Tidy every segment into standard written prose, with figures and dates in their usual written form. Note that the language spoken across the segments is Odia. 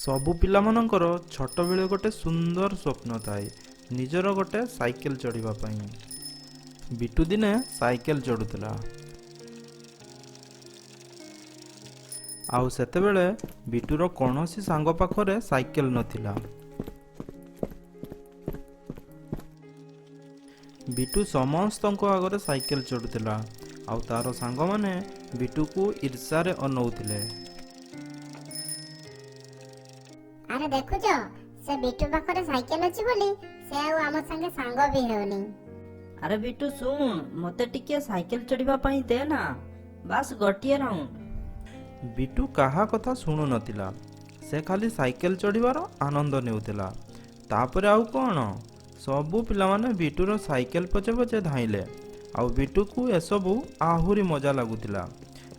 ସବୁ ପିଲାମାନଙ୍କର ଛୋଟବେଳେ ଗୋଟେ ସୁନ୍ଦର ସ୍ୱପ୍ନ ଥାଏ ନିଜର ଗୋଟେ ସାଇକେଲ ଚଢ଼ିବା ପାଇଁ। ବିଟୁ ଦିନେ ସାଇକେଲ ଚଢ଼ୁଥିଲା, ଆଉ ସେତେବେଳେ ବିଟୁର କୌଣସି ସାଙ୍ଗ ପାଖରେ ସାଇକେଲ ନଥିଲା। ବିଟୁ ସମସ୍ତଙ୍କ ଆଗରେ ସାଇକେଲ ଚଢ଼ୁଥିଲା, ଆଉ ତାର ସାଙ୍ଗମାନେ ବିଟୁକୁ ଈର୍ଷାରେ ଅନଉଥିଲେ। ଆରେ ଦେଖୁଛ, ସେ ବିଟୁ ପାଖରେ ସାଇକେଲ ଅଛି ବୋଲି ସେ ଆଉ ଆମ ସାଙ୍ଗେ ସାଙ୍ଗ ବି ହେଉନି। ଆରେ ବିଟୁ ଶୁଣ, ମତେ ଟିକେ ସାଇକେଲ ଚଢିବା ପାଇଁ ଦେ ନା, ବାସ୍ ଗୋଟିଏ ରାଉଣ୍ଡ। ବିଟୁ କାହା କଥା ଶୁଣୁନଥିଲା। ସେ ଖାଲି ସାଇକେଲ ଚଢ଼ିବାର ଆନନ୍ଦ ନେଉଥିଲା। ତାପରେ ଆଉ କ'ଣ, ସବୁ ପିଲାମାନେ ବିଟୁର ସାଇକେଲ ପଛେ ପଛେ ଧାଇଁଲେ, ଆଉ ବିଟୁକୁ ଏସବୁ ଆହୁରି ମଜା ଲାଗୁଥିଲା।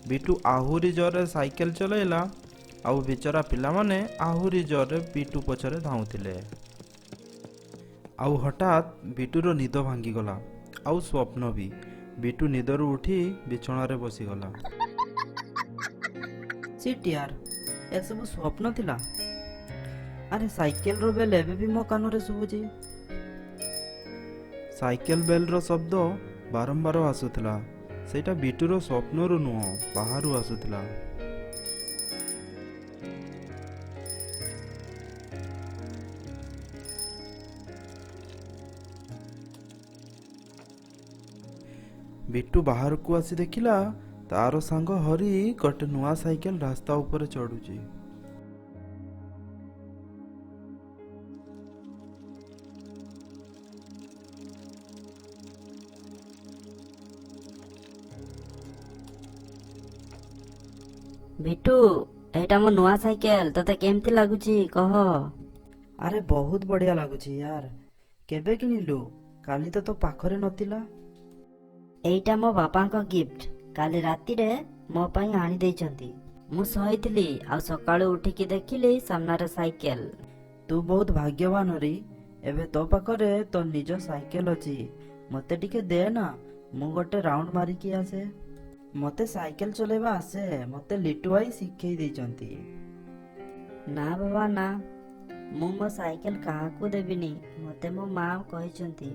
ବିଟୁ ଆହୁରି ଜୋରରେ ସାଇକେଲ ଚଲାଇଲା, ଆଉ ବିଚରା ପିଲାମାନେ ଆହୁରି ଜୋରରେ ବିଟୁ ପଛରେ ଧାଉଁଥିଲେ। ଆଉ ହଠାତ୍ ବିଟୁର ନିଦ ଭାଙ୍ଗିଗଲା, ଆଉ ସ୍ୱପ୍ନ ବି। ବିଟୁ ନିଦରୁ ଉଠି ବିଛଣାରେ ବସିଗଲା। ସିଟ୍ ୟାର, ଏସବୁ ସ୍ୱପ୍ନ ଥିଲା। ଆରେ ସାଇକେଲର ବେଲ୍ ଏବେ ବି ମୋ କାନରେ ଶୁଭୁଛି। ସାଇକେଲ ବେଲ୍ର ଶବ୍ଦ ବାରମ୍ବାର ଆସୁଥିଲା। ସେଇଟା ବିଟୁର ସ୍ୱପ୍ନରୁ ନୁହଁ, ବାହାରୁ ଆସୁଥିଲା। ବିଟୁ ବାହାରକୁ ଆସି ଦେଖିଲା ତାର ସାଙ୍ଗ ହରି ଗୋଟେ ନୂଆ ସାଇକେଲ ରାସ୍ତା ଉପରେ ଚଢୁଛି। ବିଟୁ, ଏଇଟା ମୋ ନୂଆ ସାଇକେଲ, ତତେ କେମିତି ଲାଗୁଛି କହ। ଆରେ ବହୁତ ବଢିଆ ଲାଗୁଛି ୟାର। କେବେ କିଣିଲୁ? କାଲି ତ ତୋ ପାଖରେ ନଥିଲା। ଏଇଟା ମୋ ବାପାଙ୍କ ଗିଫ୍ଟ, କାଲି ରାତିରେ ମୋ ପାଇଁ ଆଣି ଦେଇଛନ୍ତି। ମୁଁ ଶୋଇଥିଲି, ଆଉ ସକାଳୁ ଉଠିକି ଦେଖିଲି ସାମ୍ନାରେ ସାଇକେଲ। ତୁ ବହୁତ ଭାଗ୍ୟବାନ ହରି, ଏବେ ତୋ ପାଖରେ ତୋ ନିଜ ସାଇକେଲ ଅଛି। ମତେ ଟିକେ ଦେ ନା, ମୁଁ ଗୋଟେ ରାଉଣ୍ଡ ମାରିକି ଆସେ। ମତେ ସାଇକେଲ ଚଲେଇବା ଆସେ, ମତେ ଲିଟୁ ଭାଇ ଶିଖେଇ ଦେଇଛନ୍ତି। ନା ବାବା ନା, ମୁଁ ମୋ ସାଇକେଲ କାହାକୁ ଦେବିନି। ମତେ ମୋ ମା କହିଛନ୍ତି।